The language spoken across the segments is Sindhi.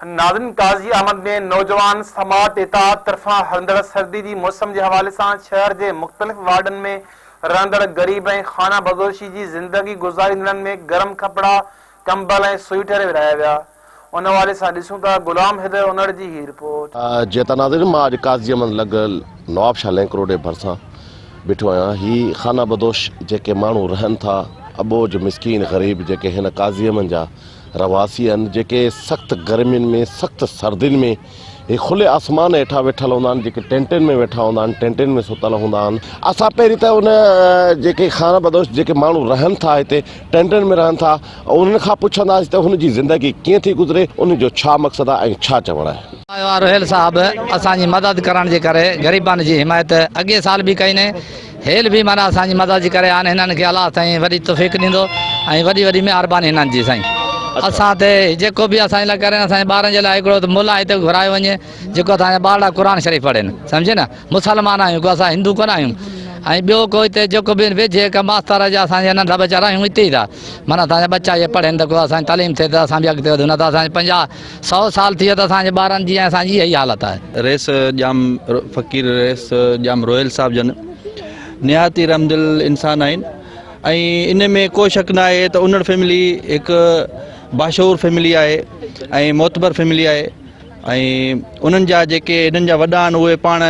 ناظرين قاضي احمد ۾ نوجوان سماٽ اتحاد طرفان هلندڙ سردي جي موسم جي حوالي سان شهر جي مختلف وارڊن ۾ رهندڙ غريب ۽ خانه بدوشي جي زندگي گذاريندڙن ۾ گرم ڪپڙا، ڪمبل ۽ سوئيٽر ورهايا ويا. ان حوالي سان ڏسون ٿا غلام حيدر انڙ جي هي رپورٽ. جي ته ناظرين مان اڄ قاضي احمد لڳ نواب شاهه لنڪ روڊ جي ڀرسان بيٺو آهيان هي خانه بدوش جيڪي ماڻهو رهن ٿا اٻوجهه مسڪين غريب جيڪي هن قاضي احمد جا رهواسي آهن جيڪي سخت گرمين ۾ سخت سردين ۾ هي کلي آسمان هيٺان ويٺل هوندا آهن جيڪي ٽينٽن ۾ ويٺا هوندا آهن ٽينٽن ۾ ستل هوندا آهن اسان پهرين ته ان جيڪي خانه بدوش جيڪي ماڻهو رهن ٿا هتي ٽينٽن ۾ رهن ٿا انهن کان پڇنداسين ته هن جي زندگي ڪيئن ٿي گذري انهن جو ڇا مقصد آهي ۽ ڇا چوڻ آهي. آيو آ روهيل صاحب اسان جي مدد ڪرڻ جي ڪري غريبن جي حمايت اڳي سال به ڪئي ني هيل به معنيٰ اسان جي مدد جي ڪري آن هنن کي الله سائين وڏي توفيق ڏيندو ۽ وڏي وڏي مهرباني هنن جي سائين اسان تي جيڪو به اسان جي لاء ڪرين اسان جي ٻارن جي لاء هڪڙو ته ملا هتي گهرايو وڃي جيڪو اسان جا ٻارڙا قرآن شريف پڙهين سمجهي نه مسلمان آهيون ڪو اسان هندو ڪونه آهيون ۽ ٻيو ڪو هتي جيڪو به ويجهي ڪا ماستر جا اسان جا ننڍا ٻچا راهيون اتي ئي ٿا معنيٰ اسان جا ٻچا اهي پڙهن ته ڪو اسان جي تعليم ٿئي ته اسان به اڳتي وڌون نه ته اسان جي پنجاهه سئو سال ٿي ويا ته اسان جي ٻارن جي ۽ اسان جي اها ئي حالت آهي. رئيس ڄام فقير رئيس ڄام روهيل صاحب جن نهايت ئي رحمدل انسان آهن ۽ ان ۾ ڪو شڪ نه آهي ته انڙ فيملي هڪ باشعور فيملي آهي ۽ معتبر فيملي آهي ۽ انهن جا جيڪي انهن جا وڏا آهن اهي پاڻ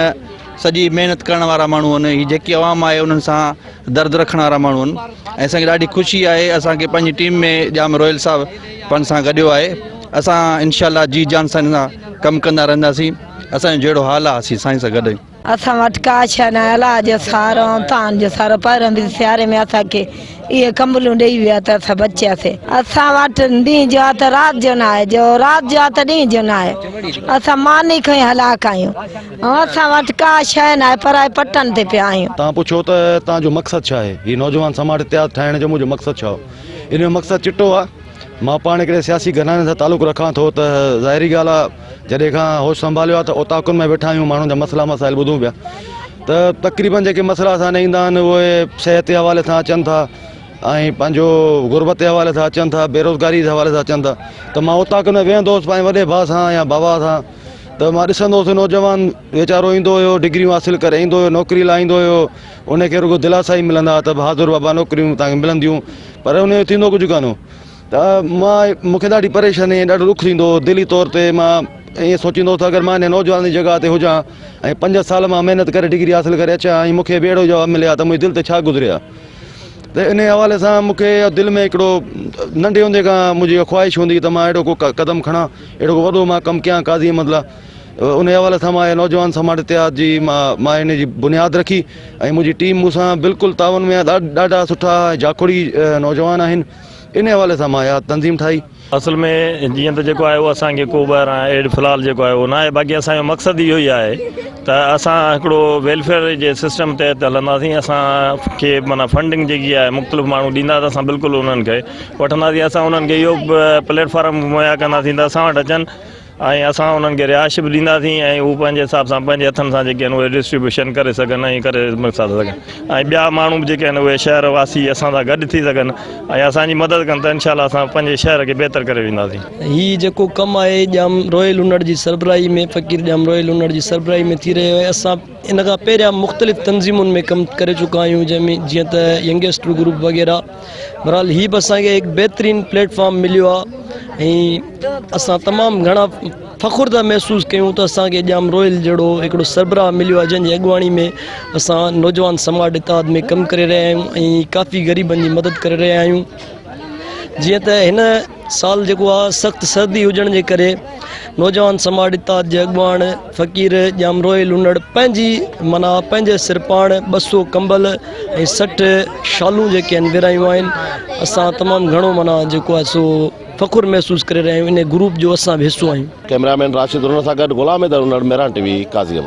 سڄي محنت ڪرڻ وارا ماڻهو آهن هي جيڪي عوام آهي انهن سان درد رکڻ وارا ماڻهو آهن ۽ اسانکي ڏاڍي خوشي آهي اسانکي پنهنجي ٽيم ۾ ڄام روهيل صاحب پاڻ سان گڏيو آهي اسان انشاء الله جي جان سان ڪم ڪندا رهنداسين اسانجو جهڙو حال آهي اسين سائين سان گڏ آهيون. اسان وٽ ڪا شيء ناهي الله جو سهارو ۽ تان جو سهارو پهريون به سياري ۾ اسان کي اهي ڪمبلون ڏيئي ويا ته اسان بچياسين اسان وٽ ڏينهن جو آهي ته رات جو ناهي جو رات جو آهي ته ڏينهن جو ناهي اسان ماني کائي هلاڪ آهيون ۽ اسان وٽ ڪا شيء ناهي پرائي پٽن تي پيا آهيون. توهان پڇيو ته توهان جو مقصد ڇا آهي؟ هي نوجوان سماج اتحاد ٺاهڻ جو منهنجو مقصد ڇا هو؟ ان جو مقصد چٽو آهي. مان پاڻ هڪڙي سياسي گهراڻي سان تعلق رکان ٿو ته ظاهري ڳالهه آهي جڏهن کان هوش سنڀاليو آهي ته اوطاقن ۾ ويٺا آهيون ماڻهن جا مسئلا مسائل ٻڌون پيا ته تقريبن جيڪي مسئلا اسان ڏي ايندا آهن اهي صحت جي حوالي سان اچن ٿا ۽ پنهنجو غربت جي حوالي سان اچن ٿا بيروزگاري جي حوالي سان اچن ٿا ته مان اوطاقن ۾ ويهندو هوس پنهنجي وڏي ڀاء سان يا بابا سان ته مان ڏسندو هوس نوجوان ويچارو ايندو هيو ڊگريون حاصل ڪري ايندو هيو نوڪري لاء ايندو هيو ان کي رڳو دلاسا ئي ملندا هئا ته بهادر بابا نوڪريون توهان کي ملنديون پر ان جو ٿيندو ڪجهه ڪانه هو ته مان مون کي ڏاڍي پريشاني ۽ ڏاڍو ڏک ٿيندو هو دلي طور تي مان ائين سوچيندو هوس ته اگر مان ان نوجوان جي جڳهه تي هجان ۽ پنج سال مان محنت ڪري ڊگري حاصل ڪري اچان ۽ مون کي به اهڙو جواب ملي ها ته منهنجي دل تي ڇا گذري ها ته ان حوالي سان مون کي دل ۾ هڪڙو ننڍي هوندي کان منهنجي اها خواهش هوندي ته مان اهڙو ڪو قدم کڻان اهڙو ڪو وڏو مان ڪم ڪيان قاضي احمد لاء ان حوالي سان مان نوجوان سماج اتحاد جي مان مان ان جي بنياد رکي ۽ منهنجي ٽيم مون سان بلڪل تعاون ۾ آهي ڏاڍا سٺا ۽ جاکوڙي نوجوان آهن ان حوالي سان مان اها تنظيم ٺاهي. اصل ۾ جيئن ته جيڪو آهي اهو اسان کي ڪو ٻاهران ايڊ في الحال جيڪو آهي اهو نه آهي باقي اسان جو مقصد اهو ئي آهي ته اسان هڪڙو ويلفيئر جي سسٽم تحت هلنداسين اسان کي معنيٰ فنڊنگ جيڪي آهي مختلف ماڻهو ڏيندا ته اسان بلڪل انهن کي وٺنداسين اسان انهن کي اهو پليٽ فارم مهيا ڪنداسين ته اسان وٽ اچن ۽ اسان انهن کي رهائش به ڏينداسين ۽ هو پنهنجي حساب سان پنهنجي هٿن سان جيڪي آهن اهي ڊسٽريبيوشن ڪري سگهن ۽ ڪري سگهن ۽ ٻيا ماڻهو به جيڪي آهن اهي شهر واسي اسان سان گڏ ٿي سگهن ۽ اسان جي مدد ڪن ته انشاء الله اسان پنهنجي شهر کي بهتر ڪري وينداسين. هي جيڪو ڪم آهي ڄام روهيل انڙ جي سربراهي ۾ فقير ڄام روهيل انڙ جي سربراهي ۾ ٿي رهيو آهي اسان ان کان پهريان مختلف تنظيمن ۾ ڪم ڪري چڪا آهيون جنهن ۾ جيئن ته ينگسٽر گروپ وغيره بهرحال هي به اسان کي هڪ بهترين پليٽ فارم مليو آهي ۽ اسان تمام گهڻا فخر ٿا محسوس ڪيون ته اسان کي ڄام روهيل جهڙو هڪڙو سربراهه مليو آهي جنهن جي اڳواڻي ۾ اسان نوجوان سماج اتحاد ۾ ڪم ڪري رهيا آهيون ۽ ڪافي غريبن جي مدد ڪري رهيا آهيون جيئن ته هن سال جيڪو آ سخت سردي هجڻ جي ڪري نوجوان سماج اتحاد جي اڳواڻ فقير ڄام روهيل انڙ پنهنجي معنيٰ پنهنجي سر پاڻ 200 ڪمبل ۽ 60 شالون جيڪي آهن ورهايون آهن اسان تمام گهڻو معنيٰ جيڪو آهي سو فخر محسوس ڪري رهيا آهيون ان گروپ جو اسان به حصو آهيون. ڪئميرا مين راشد انڙ سان گڏ غلام حيدر انڙ، مهراڻ ٽي وي، قاضي آباد.